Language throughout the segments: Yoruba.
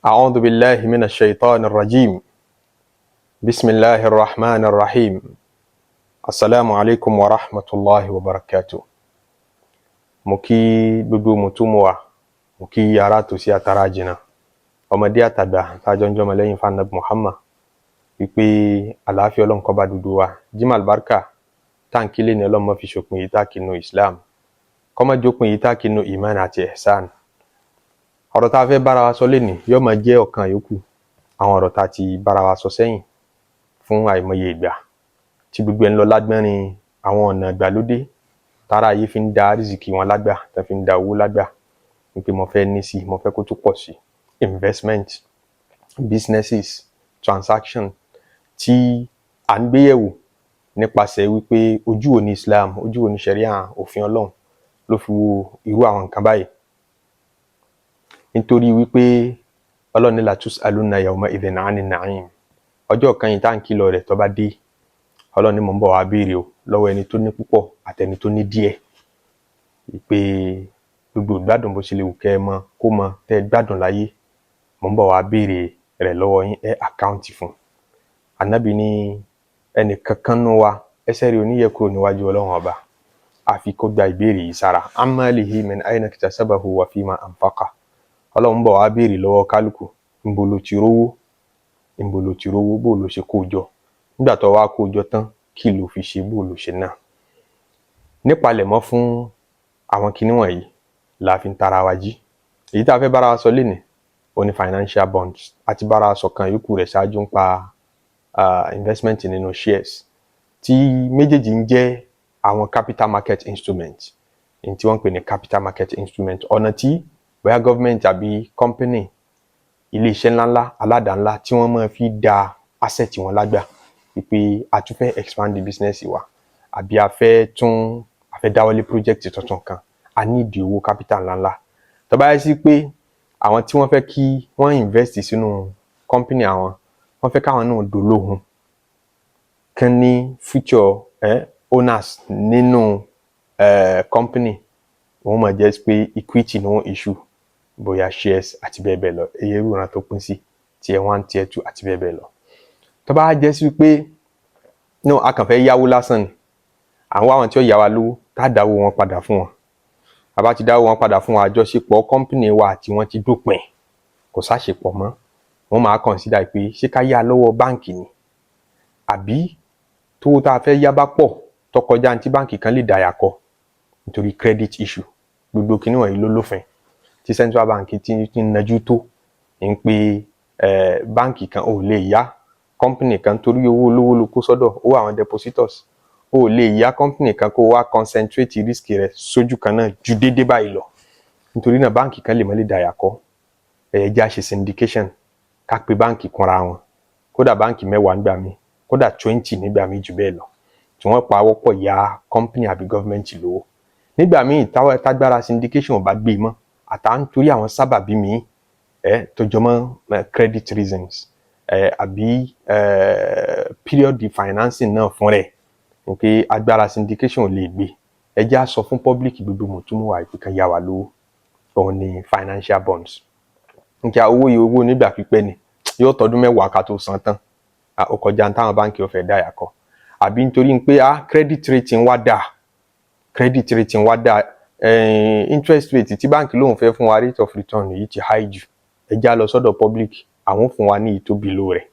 أعوذ بالله من الشيطان الرجيم. بسم الله الرحمن الرحيم. السلام عليكم ورحمة الله وبركاته. Mo kí gbogbo mùtúmùwà wa, mo kí ará tòsí àtàrà jìnnà, ọmọdé àtàgbà tájọ ń jọmọ lẹ́yìn fanabi Muhammad, wípé àlàáfíà Ọlọ́run kó bá dúdú wa. Jimá albarka táǹkì lé ní, Ọlọ́run má fi ṣòpin yìí tá kinu Islam, kó má jópin yìí tá kinu iman àti ihsan. Ọ̀rọ̀ tá a fẹ́ bára wa sọ lénìí yóò máa jẹ́ ọ̀kan yòókù àwọn ọ̀rọ̀ tá a ti bára wa sọ sẹ́yìn fún àìmọye ìgbà, tí gbogbo ẹ̀ ń lọ lágbọ́nrin àwọn ọ̀nà ìgbàlódé tára ayé fi ń da àrísìkí wọn lágbà, tá fi ń da owó lágbà, wípé mo fẹ́ ní sí, mo fẹ́ kó tún pọ̀ sí, investment, businesses, transaction, tí à ń gbéyẹ̀wò nípasẹ̀ wípé ojú wo ni Islam, ojú wo ni sharia, òfin Ọlọ́run ló fi wo irú àwọn nǹkan báyìí, nítorí wípé Ọlọ́run ní latus'alunna yawma idhin 'ani na'im. Ọjọ́ kan yìí tá à ń kìlọ̀ rẹ̀, tó bá dé, Ọlọ́run ní mò ń bọ̀ wá béèrè o lọ́wọ́ ẹni tó ní púpọ̀ àtẹni tó ní díẹ̀, pé gbogbo ìgbádùn, bó ṣe lè wù kẹ́ ẹ mọ kó mọ tẹ́ ẹ gbádùn láyé, mò ń bọ̀ wá béèrè rẹ̀ lọ́wọ́ yín, ẹ account fún. Ànábì ní ẹnì kankan nú wa, ẹsẹ̀ rẹ̀ ò ní yẹ kúrò níwájú Ọlọ́run Ọba àfi kó gba ìbéèrè yìí sára: 'an malihi min ayna iktasabahu wa fima anfaqa. Ọlọ́run bọ̀ wá béèrè lọ́wọ́ kálukú, ńbo ló ti rówó, ńbo ló ti rówó, bó ló ṣe kó o jọ, nígbà tó wá kó o jọ tán, kí ló fi ṣe, bó ló ṣe náà. Nípalẹ̀mọ́ fún àwọn kinní wọ̀nyí la fi ń tara wa jí. Èyí tá a fẹ́ bára wa sọ lénìí ó ní financial bonds. Àti bára wa sọ kan yòókù rẹ̀ ṣáájú ń pa investment nínú shares, tí méjèèjì ń jẹ́ àwọn capital market instrument, ní tí wọ́n ń pè ní capital market instrument, ọ̀nà tí bóyá government àbí company, ilé-iṣẹ́ ńláńlá, aládàá-ńlá, tí wọ́n máa fi da asset wọn lágbà, wípé a tún fẹ́ expand the business wa, àbí a fẹ́ tún a fẹ́ dáwọ́lé project tuntun kan, a need owó capital ńláńlá. Tó bá yẹ sí pé àwọn tí wọ́n fẹ́ kí wọ́n invest sínú company àwọn, wọ́n fẹ́ káwọn náà dolóhun, kán ní future owners nínú company, wọ́n máa jẹ́ pé equity ni wọ́n issue, bóyá shares àti bẹ́ẹ̀ bẹ́ẹ̀ lọ, iye irú ìran tó pín sí, tier one, tier two àti bẹ́ẹ̀ bẹ́ẹ̀ lọ. Tó bá jẹ́ sí pé no, a kàn fẹ́ yáwó lásán ni, àwọn àwọn tí ó yá wa lówó, tá a dáwó wọn padà fún wọn, a bá ti dáwó wọn padà fún wọn, àjọṣepọ̀ company wa àti wọn ti dópin, kò sáṣepọ̀ mọ́. Wọ́n máa consider pé ṣé ká yá lọ́wọ́ báǹkì ni, àbí tówó tá a fẹ́ yá bá pọ̀ tó kọjá ní tí báǹkì kan lè dàyà kọ nítorí credit issue. Gbogbo kinní wọ̀nyí ló lófin tí central bank ti ń najú tó ń pé báǹkì kan ò lè yá company kan, torí owó olówó ló kó sọ́dọ̀, owó àwọn depositors. Ò lè yá company kan kó wá concentrate risk rẹ̀ sójú kan náà ju déédéé báyìí lọ. Nítorí náà, báǹkì kan lè má lè dàyà kọ. Ẹ jẹ́ á ṣe syndication, ká pe báǹkì kúnra wọn, kódà báǹkì 10 nígbà míì, kódà 20 nígbà míì, jù bẹ́ẹ̀ lọ, tí wọ́n pa wọ́pọ̀ yá company àbí government lówó. Nígbà míì, tágbára syndication ò bá gbé mọ́, àtà nítorí àwọn sábàbí míì tó jọ mọ́ credit reasons àbí period financing náà fún rẹ̀, pé agbára syndication ò lè gbé, ẹ jẹ́ á sọ fún public, gbogbo mùtúmùwà, ìpè kan yá wa lówó. Òun ni financial bonds. Nǹkan owó yìí, owó nígbà pípẹ́ ni, yóò tọdún 10 ká tó san tán, ó kọjá ní táwọn báńkì ò fẹ́ dá yà kọ, àbí nítorí pé credit rating wa dà, credit rating wa dà, interest rate tí báńkì lóun fẹ́ fún wa, rate of return yìí ti high jù, ẹ já lọ sọ́dọ̀ public, àwọn fún wa ní ìtó below rẹ̀.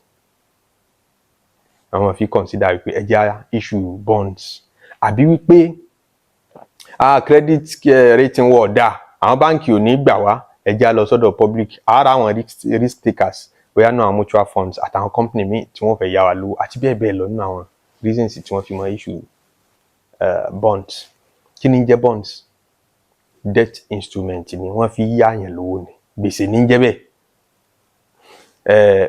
Àwọn fi consider wípé ẹ já issue bonds, àbí wípé credit rating wọ̀ dà, àwọn báńkì ò ní gbà wá, ẹ já lọ sọ́dọ̀ public, ara àwọn risk takers, bóyá nínú àwọn mutual funds àtàwọn company míì tí wọ́n fẹ́ yá wa lówó àti bẹ́ẹ̀ bẹ́ẹ̀ lọ, nínú àwọn reasons tí wọ́n fi mọ issue bonds. Kí ni ń jẹ́ bonds? Debt instrument ni wọ́n fi yáyàn lówó ni, gbèsè ní ń jẹ́ bẹ́ẹ̀.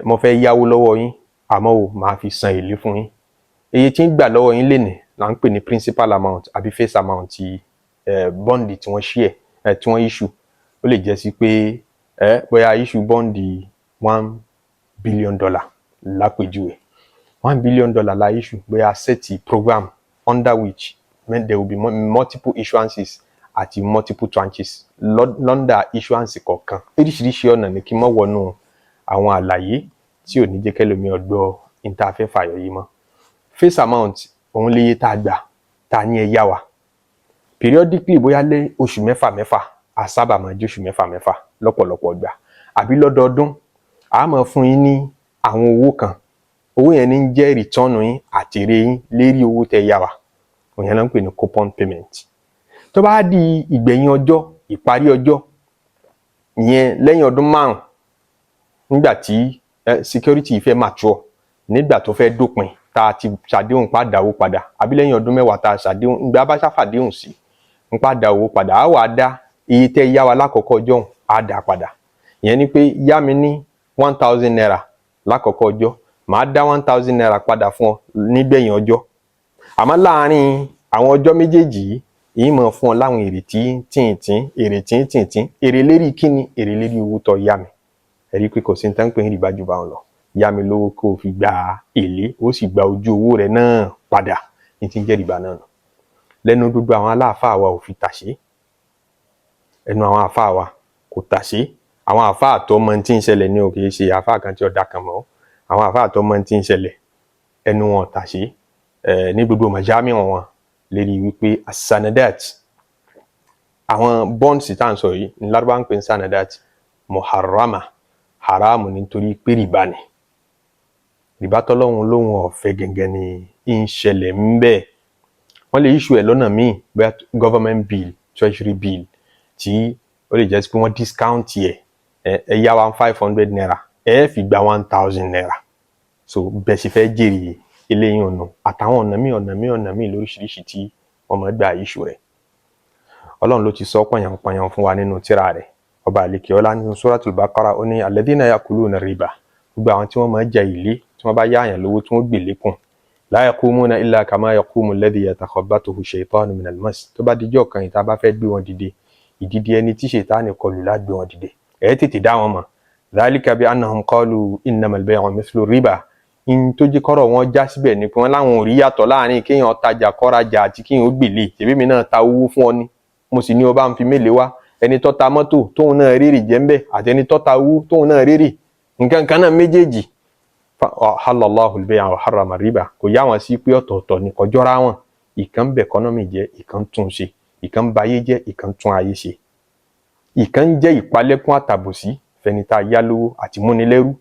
Mo fẹ́ yáwó lọ́wọ́ yín, àmọ́ o máa fi san èlé fún yín. Iye tí ń gbà lọ́wọ́ yín lénìí là ń pè ní principal amount àbí face amount ti bond tí wọ́n share, tí wọ́n issue. Ó lè jẹ́ sí pé bóyá issue bond $1 billion lápèjúwe, $1 billion la issue, bóyá set program under which there will be multiple issuances àti multiple tranches under issuance kọ̀ọ̀kan. Oríṣiríṣi ọ̀nà ní kí n mọ̀ wọnú. Àwọn àlàyé tí ò ní jẹ́ kẹ́lòmíì ọgbọ́ ní tá a fẹ́ fàyọ yìí mọ́. Face amount, òun léye tá a gbà, tá a ní ẹ yá wa periodically, bóyá lé oṣù mẹ́fà mẹ́fà, a sábà máa jẹ́ oṣù mẹ́fà mẹ́fà lọ́pọ̀lọpọ̀ gbà, àbí lọ́dọọdún, a máa fún yín ní àwọn owó kan. Owó yẹn ní jẹ́ return yín àti èrè yín lérí owó tẹ́ yá wa. Òun yẹn náà ń pè ní coupon payment. Tó bá di ìgbẹ̀yìn ọjọ́, ìparí ọjọ́ ìyẹn, lẹ́yìn ọdún 5, nígbà tí security fẹ́ mature, nígbà tó fẹ́ dópin, tá a ti ṣàdéhùn pa dáwó padà, àbí lẹ́yìn ọdún 10 tá a ṣàdéhùn, ìgbà bá ṣàfàdéhùn sí ń pa dá owó padà, á wàá dá iye tẹ́ yá wa lákọ̀ọ́kọ́ ọjọ́ òun, á dá padà. Ìyẹn ni pé yá mi ní ₦1,000 lákọ̀ọ́kọ́ ọjọ́, màá dá ₦1,000 padà fún ọ nígbẹ̀yìn ọjọ́. Àmọ́ láàárín àwọn ọjọ́ méjèèjì yìí, èyí máa fún ọ láwọn èrè tí tìǹtìǹ, èrè tí tìǹtìǹ. Èrè lérí kíni? Èrè lérí owó tó yá mi. Ẹ̀rí pé kò sí ní tán pé ń rìbá jù bá wọn lọ. Yá mi lówó kó o fi gba èlé, ó sì gba ojú owó rẹ náà padà, ní ti ń jẹ́ rìbá náà nù. Lẹ́nu gbogbo àwọn aláàfáà wa ò fi tàṣé, ẹnu àwọn àfáà wa kò tàṣé. Àwọn àfáà tó mọ tí ń ṣẹlẹ̀ ní o, kì í ṣe àfáà kan tí ọ̀dà kan mọ́. Àwọn àfáà tó mọ tí ń ṣẹlẹ̀, ẹnu wọn ò tàṣé ní gbogbo majami wọn lérí wípé asanadat, àwọn bonds tá à ń sọ yìí ní Lárúbá ń pè ní sanadat muharrama, haramu, nítorí pé rìbá ni. Rìbá tọ́lọ́hun lóhun ọ̀fẹ́ gẹ́gẹ́ ni ń ṣẹlẹ̀ ń bẹ́ẹ̀. Wọ́n lè issue ẹ̀ lọ́nà míì, bóyá government bill, treasury bill, tí ó lè jẹ́ sí pé wọ́n discount ẹ̀. Ẹ yá wa ₦500, ẹ fi gba ₦1,000. So bẹ́ẹ̀ ṣe fẹ́ jèrè eléyìí, ọ̀nà àtàwọn ọ̀nà míì, ọ̀nà míì, ọ̀nà míì lóríṣiríṣi tí wọ́n máa gbà issue rẹ̀. Ọlọ́run ló ti sọ pọ̀yànpọ̀yàn fún wa nínú tírà rẹ̀. Ọba àlekè ọlá nínú Suratul Baqara, ó ní alladhina yakuluna riba, gbogbo àwọn tí wọ́n máa jẹ ìlé, tí wọ́n bá yáàyàn lówó tí wọ́n gbèlé kùn, la yaqumuna illa kama yaqumu alladhi yatakhabbathu shaytanu minal mas. Tó bá dijọ́ kan ìta bá fẹ́ gbé wọn dìde, ìdìde ẹni tí ṣètánì kọlù lá gbé wọn dìde, ẹ̀ tètè dá wọn mọ̀. Dhalika bi annahum qalu innamal bay'u mithlu riba. In tó jẹ́ kọ́rọ̀ wọn já síbẹ̀ ni pé wọ́n láwọn ò rí yàtọ̀ láàrin kéèyàn tajà kọ́rajà àti kéèyàn ó gbèlè. Ṣèbí mi náà ta owó fún ọ ni, mo sì ní o bá ń fi mélèé wá. Ẹni tó ta mọ́tò tóun náà rírì jẹ́ ń bẹ̀, àti ẹni tó ta owó tóun náà rírì, nǹkan kan náà méjèèjì. Halallahu al-bay'a wa harrama riba. Kò yá wọn sí pé ọ̀tọ̀ọ̀tọ̀ ni, kọjọ́ra wọn. Ìkan ń bẹ̀ economy jẹ́, ìkan tún ṣe. Ìkan ń ba ayé jẹ́, ìkan tún ayé ṣe. Ìkan ń jẹ́ ìpalẹ́kún àtàbòsí fẹni tá a yá lówó àti múnilẹ́rú.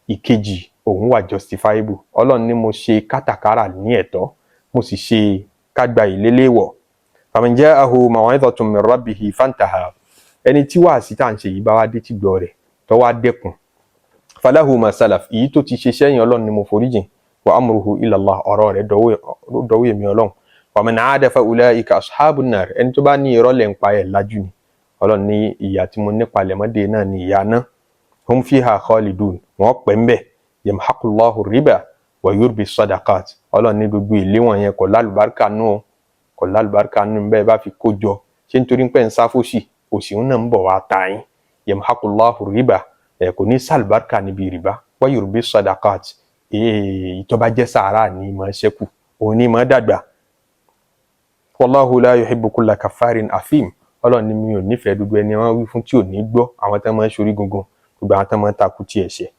Ìkejì, òun wà justifiable. Ọlọ́run ní mo ṣe kátàkárà ní ẹ̀tọ́, mo sì ṣe kágbá ìlélẹ́wọ̀. Faman ja'ahu maw'izatun min rabbihi fantaha, ẹni tí wàásí tá à ń ṣe yìí bá wá dé tí gbọ́ rẹ̀ tó wá dẹ́kun, falahu ma salaf, èyí tó ti ṣe sẹ́yìn, Ọlọ́run ni mo foríjìn, wa amruhu ila Allah, ọ̀rọ̀ rẹ̀ dọ̀wọ́ èmi Ọlọ́run. Wa man aada fa ulaika ashabun nar, ẹni tó bá ní irọ́ lẹ̀ ń pa ẹ̀ lájú ni, Ọlọ́run ní ìyà tí mo nípa lẹ̀mọ́dé náà ní ìyà náà, hum fiha khalidun, wọ́n pẹ́ ń bẹ̀. Yamhaqullahu riba wa yurbi sadaqat. Ọlọ́run ní gbogbo ìlé wọn yẹn kò lálùbáríkà nù ó, kò lálùbáríkà nù. Bẹ́ẹ̀ bá fi kó jọ ṣé nítorí pé ń sáfòsì, òsì ń náà ń bọ̀ wá ta yín. Yamhaqullahu riba, ẹ̀ kò ní sàlùbáríkà níbi rìbá. Wa yurbi sadaqat, ìtọ́ bá jẹ́ sàárà ní máa ṣẹ́kù, òun ní máa dàgbà. Wallahu la yuhibbu kulla kafarin athim. Ọlọ́run ní mi ò nífẹ̀ẹ́ gbogbo ẹni wọ́n wí fún tí ò ní gbọ́, àwọn tán máa ń ṣorí gungun, gbogbo àwọn tán máa ń takú tí ẹ̀ṣẹ̀.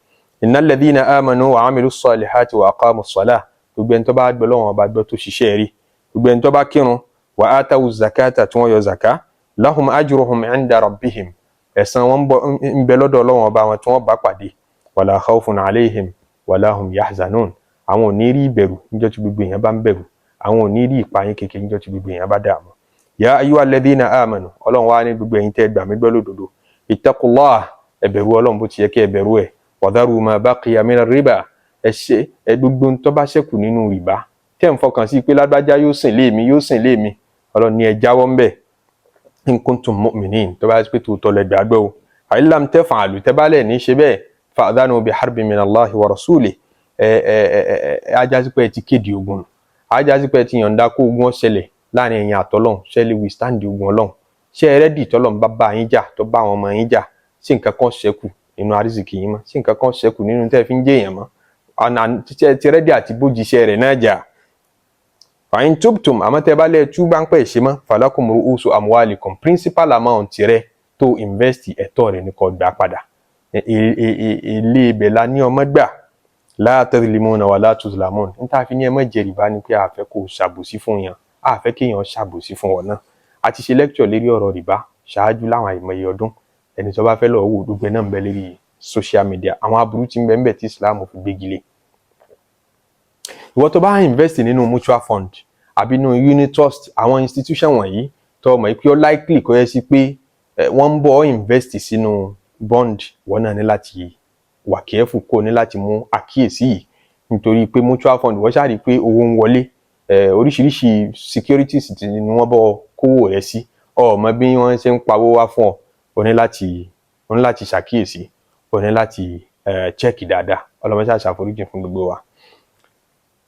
Innal ladhina amanu wa amilu salihati wa aqamu ssalah, gbogbo ẹni tó bá gbọ́ lọ́wọ́n ọba gbọ́, tó ṣiṣẹ́ rí, gbogbo ẹni tó bá kírun, wa atawu zakata, tí wọ́n yọ zaka, lahum ajruhum inda rabbihim, ẹ̀san wọn ń bẹ lọ́dọ̀ Ọlọ́wọ́n ọba wọn tí wọ́n bá pàdé, wala khawfun alayhim wala hum yahzanun. Àwọn ò ní rí ìbẹ̀rù níjọ́ tí gbogbo èèyàn bá ń bẹ̀rù, àwọn ò ní rí ìpayín kékeré níjọ́ tí gbogbo èèyàn bá dààmú. Ya ayyuhal ladhina amanu, Ọlọ́run wá ní gbogbo ẹ̀yin tẹ́ gbà mí gbọ́ lódodo, ittaqullah, ẹ bẹ̀rù Ọlọ́run bó ti yẹ kí ẹ bẹ̀rù ẹ̀, wadharu ma baqiya mina riba, ẹ ṣe ẹ gbogbo tó bá ṣẹ́kù nínú rìbá tẹ́ ń fọkàn sí pé lágbájá yóò sìn lé mi, yóò sìn lé mi, Ọlọ́run ní ẹ jáwọ́ ńbẹ̀, in kuntum mu'minin, tó bá yẹ pé tòótọ́ lẹ gbàgbọ́ o. Fa in lam taf'alu, tẹ́ bá lẹ̀ ní ṣe bẹ́ẹ̀, fa'dhanu bi harbin min Allahi wa rasulihi, ẹ ẹ ẹ ẹ ajásí pé ẹ ti kéde ogun, ajásí pé ẹ ti yọ̀ǹda kó ogun ó ṣẹlẹ̀ láàrin ẹ̀yin àtọ́lọ́hun. Ṣé lè withstand ogun Ọlọ́hun? Ṣé ẹ ready tọ́lọ́hun bá bá yín jà, tó bá àwọn ọmọ yín jà? Ṣé nǹkan kan ṣẹ́kù nínú àrísìkì yín mọ́? Ṣé nǹkan kan ṣẹ́kù nínú tẹ́ fi ń jẹ́ èèyàn mọ́? Ṣé ti ready àti bójíṣẹ́ rẹ̀ náà jà? Fa in tubtum, àmọ́ tẹ́ bá lẹ̀ tú bá ń pẹ̀ ṣe mọ́, falakum ru'usu amwalikum, principal amount rẹ tó invest, ẹ̀tọ́ rẹ̀ ní kó gbà padà. Èlé ibẹ̀ la ní ọmọ gbà. La tadhlimuna wa la tuzlamun. Níta fi ní ẹ má jẹ rìbá ni pé a fẹ́ kó o ṣàbòsí fún yàn, a fẹ́ kéèyàn ṣàbòsí fún wọn náà. A ti ṣe lecture lérí ọ̀rọ̀ rìbá ṣáájú láwọn àìmọye ọdún. Ẹni tó bá fẹ́ lọ wò, gbogbo ẹ̀ náà ń bẹ lérí social media, àwọn aburú tí ń bẹ ń bẹ tí Islam fi gbégi lé. Ìwọ tó bá invest nínú mutual fund àbí nínú unit trust, àwọn institution wọ̀nyí tó mọ̀ pé ó likely kó yẹ sí pé wọ́n ń bọ̀ invest sínú bond, wọ́n náà ní láti wà careful, kó ní láti mú àkíyèsí yìí, nítorí pé mutual fund, wọ́n ṣáà rí i pé owó ń wọlé. Oríṣiríṣi securities tí ni wọ́n bọ̀ kówó rẹ̀ sí, ọ mọ bí wọ́n ṣe ń pawó wá fún ọ. O ní láti ṣàkíyèsí, o ní láti check dáadáa. Ọlọ́mọṣẹ́ àṣàforíjì fún gbogbo wa.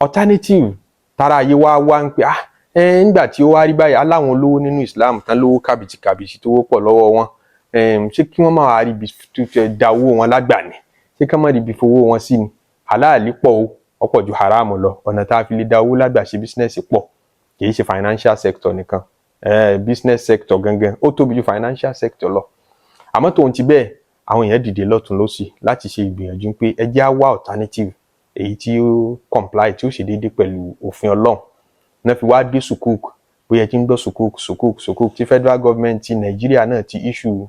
Alternative tara ayé wa wá ń pè, ah, ẹ nígbà tí ó wá rí báyìí, aláwọn olówó nínú Islam tán lówó kàbìtìkàbìtì tó wọ́pọ̀ lọ́wọ́ wọn, ṣé kí wọ́n máa rí ibi da owó wọn lágbà ni? Ṣé kí wọ́n má rí ibi fowó wọn sí ni? Halali pọ̀ o, ọ̀pọ̀ ju haram lọ. Ọ̀nà tá a fi lè da owó lágbà ṣe business pọ̀, kì í ṣe financial sector nìkan. Business sector gangan, ó tóbi ju financial sector lọ. Àmọ́ tòun ti bẹ́ẹ̀, àwọn èèyàn dìde lọ́tún lọ́sì láti ṣe ìgbìyànjú pé ẹ jẹ́ á wá alternative èyí tí ó comply, tí ó ṣe déédéé pẹ̀lú òfin Ọlọ́run náà, fi wá dé sukuk. Bóyá ẹ ti ń gbọ́ sukuk, sukuk, sukuk, tí federal government ti Nàìjíríà náà ti issue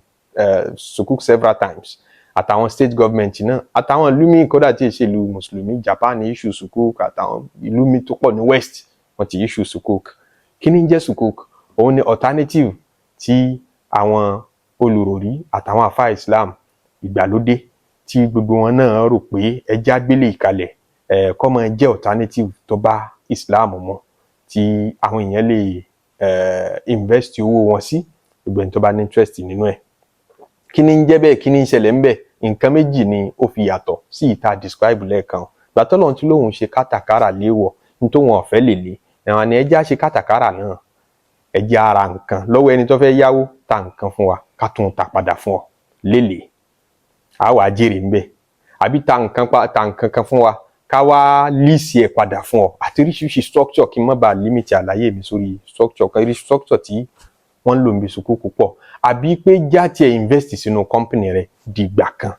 sukuk several times, àtàwọn state government náà, àtàwọn ìlú míì kódà tí ì ṣe ìlú mùsùlùmí. Japan issue sukuk, àtàwọn ìlú míì tó pọ̀ ní West, wọ́n ti issue sukuk. Kí ni ń jẹ́ sukuk? Òun ni alternative tí àwọn olùròrí àtàwọn àfa Islam ìgbàlódé tí gbogbo wọn náà rò pé ẹjẹ́ àgbélé ìkalẹ̀ ẹ̀ kó máa jẹ́ alternative tó bá Islam mu, tí àwọn èèyàn lè invest owó wọn sí, gbogbo ẹni tó bá ní interest nínú ẹ̀. Kí ni ń jẹ́ bẹ́ẹ̀? Kí ni ń ṣẹlẹ̀ ń bẹ̀? Nǹkan méjì ni ó fi yàtọ̀ sí ìta describe lẹ́ẹ̀kan. Gbàtọ́lọ́run tí lóun ṣe kátàkárà léèwọ̀, nítorí wọn ò fẹ́ lè lé ẹ̀wọ̀n ni ẹjẹ́ á ṣe kátàkárà náà. Ẹjẹ́ ara nǹkan lọ́wọ́ ẹni tó fẹ́ yáwó, ta nǹkan fún wa, ká tún ta padà fún ọ lélẹ̀, á wàá jèrè ńbẹ̀, àbí ta nǹkan pa, ta nǹkan kan fún wa, ká wá lease ẹ̀ padà fún ọ, àti oríṣiríṣi structure. Kí n má bàa limit àlàyé mi sórí structure kan, oríṣiríṣi structure tí wọ́n ń lò níbi sukuk pọ̀, àbí pé já tiẹ̀ invest sínú company rẹ̀ dìgbà kan,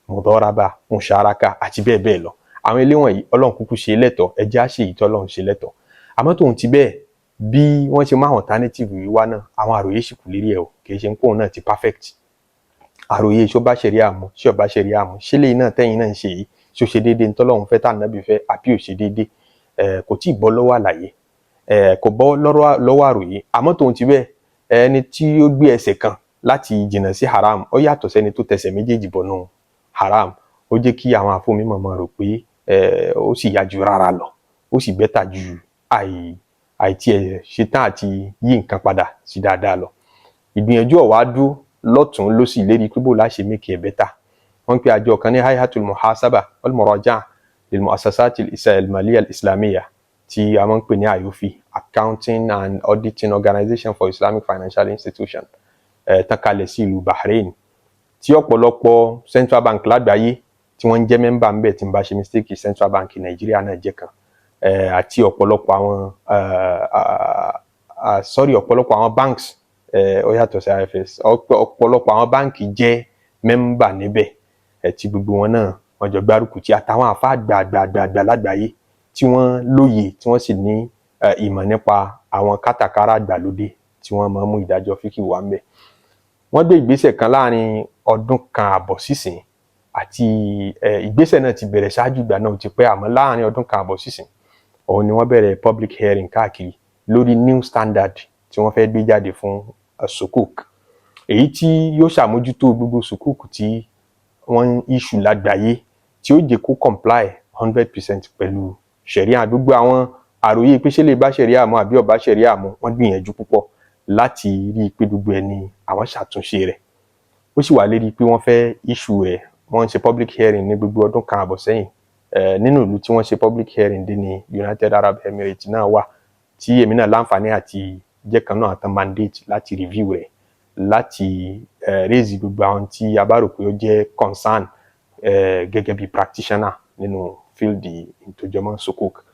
mudaraba, musharaka àti bẹ́ẹ̀ bẹ́ẹ̀ lọ. Àwọn ilé wọ̀nyí, Ọlọ́run kúkú ṣe lẹ́tọ̀ọ́, ẹjẹ́ á ṣe èyí tí Ọlọ́run ṣe lẹ́tọ̀ọ́. Àmọ́ tòun ti bẹ́ẹ̀, bí wọ́n ṣe máa alternative yìí wá náà, àwọn àròyé sì kù lérí ẹ̀ o. Kì í ṣe ń kóun náà ti perfect. Àròyé ṣó bá ṣẹ̀ríà mu, ṣé ò bá ṣẹ̀ríà mu, ṣé lẹ́yìn náà tẹ́yìn náà ń ṣe yìí, ṣó ṣe déédéé ntọ́lọ́run fẹ́ tànàbí fẹ́, àbí ò ṣe déédéé? Kò tí ì bọ́ lọ́wọ́ àlàyé, kò bọ́ lọ́wọ́ àròyé. Àmọ́ tòun ti bẹ́ẹ̀, ẹni tí ó gbé ẹsẹ̀ kan láti jìnnà sí haram, ó yàtọ̀ sẹ́ni tó tẹsẹ̀ méjèèjì bọnú haram. Ó jẹ́ kí àwọn àfọmímọ̀ máa rò pé ó sì yá ju rárá lọ, ó sì better ju àìtí ẹ̀ ṣetán àti yí nǹkan padà sí dáadáa lọ. Ìgbìyànjú ọ̀wá dúró lọ́tún ló sì lérí pé bó la ṣe make it better. Wọ́n pe àjọ kan ní Hay'atul Muhasaba wal Muraja'a lil Mu'assasat al-Maliyya al-Islamiyya, tí a máa ń pè ní AAOIFI, Accounting and Auditing Organization for Islamic Financial Institution, tán kalẹ̀ sí ìlú Bahrain, tí ọ̀pọ̀lọpọ̀ central bank lágbàáyé tí wọ́n ń jẹ́ member ń bẹ̀. Tí n bá ṣe mistake, Central Bank Nàìjíríà náà jẹ́ kan, àti ọ̀pọ̀lọpọ̀ àwọn, sorry, ọ̀pọ̀lọpọ̀ àwọn banks. Ó yàtọ̀ sí IFS. Ọ̀pọ̀lọpọ̀ àwọn báǹkì jẹ́ member níbẹ̀, tí gbogbo wọn náà wọ́n jọ gbárùkù tí àtàwọn àfa àgbààgbààgbà lágbàáyé tí wọ́n lóye, tí wọ́n sì ní ìmọ̀ nípa àwọn kátàkárà àgbàlódé, tí wọ́n máa ń mú ìdájọ́ fíkì wá ń bẹ̀. Wọ́n gbé ìgbésẹ̀ kan láàrin ọdún kan àbọ̀ sísìn, àti ìgbésẹ̀ náà ti bẹ̀rẹ̀ ṣáájú ìgbà náà, ó ti pẹ́, àmọ́ láàrin ọdún kan àbọ̀ sísìn òun ni wọ́n bẹ̀rẹ̀ public hearing káàkiri lórí new standard tí wọ́n fẹ́ gbé jáde fún sukuk, èyí tí yóò ṣàmójútó gbogbo sukuk tí wọ́n ń issue lágbàáyé, tí ó jẹ́ kó comply 100% pẹ̀lú ṣẹ̀ríà. Gbogbo àwọn àròyé pé ṣé lè bá ṣẹ̀ríà mu àbí ó bá ṣẹ̀ríà mu, wọ́n gbìyànjú púpọ̀ láti rí i pé gbogbo ẹ̀ ni àwọn ṣàtúnṣe rẹ̀. Ó sì wà lérí pé wọ́n fẹ́ issue rẹ̀. Wọ́n ń ṣe public hearing ní gbogbo ọdún kan àbọ̀ sẹ́yìn. Nínú ìlú tí wọ́n ṣe public hearing dé ní United Arab Emirates náà wà, tí èmi náà láǹfààní àti jẹ́ kan náà àtàn mandate láti review rẹ̀, láti raise gbogbo àwọn tí a bá rò pé ó jẹ́ concern gẹ́gẹ́ bí practitioner nínú field ìtòjọmọ́ sukuk.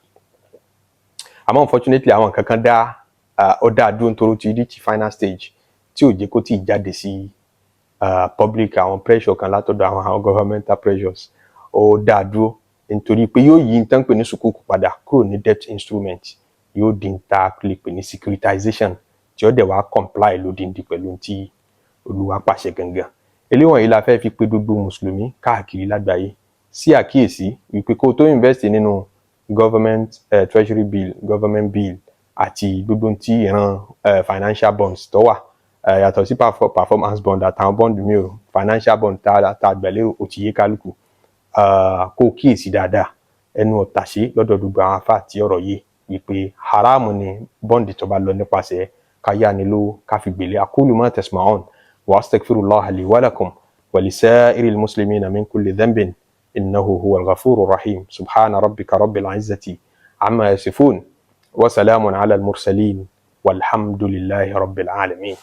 Àmọ́ unfortunately, àwọn nǹkan kan dá ó dá dúró nítorí ó ti reach final stage tí ò jẹ́ kó tí ì jáde sí Public, àwọn pressure kan látọ̀dọ̀ àwọn governmental pressures, ó dá dúró nítorí pé yóò yí nǹkan pè ní sukuk padà kúrò ní debt instrument, yóò di ta lè pè ní securitization, tí ó dẹ̀ wá comply lódindi pẹ̀lú tí Olúwa pàṣẹ gangan. Eléwọ̀n yìí la fẹ́ fi pé gbogbo mùsùlùmí káàkiri lágbàáyé sí àkíyèsí wípé kó o tó invest nínú government treasury bill, government bill àti gbogbo tí ìran financial bonds tó wà, yàtọ̀ sí performance bond àtàwọn bond mi ò, financial bond tá a gbẹ̀lérò, ó ti yé kálukú. Kó o kíyèsí dáadáa, ẹnu ọ̀tàṣe lọ́dọ̀ gbogbo àwọn afá tí ọ̀rọ̀ yé wípé haramu ni bond tó bá lọ nípasẹ̀ ká yáni lówó ká fi gbèlé. Aqulu ma tasma'un wa astaghfirullaha li wa lakum wa lisa'iril muslimina min kulli dhanbin, innahu huwal ghafurur rahim. Subhana rabbika rabbil izzati amma yasifun wa salamun ala al mursalin, walhamdulillahi rabbil alamin.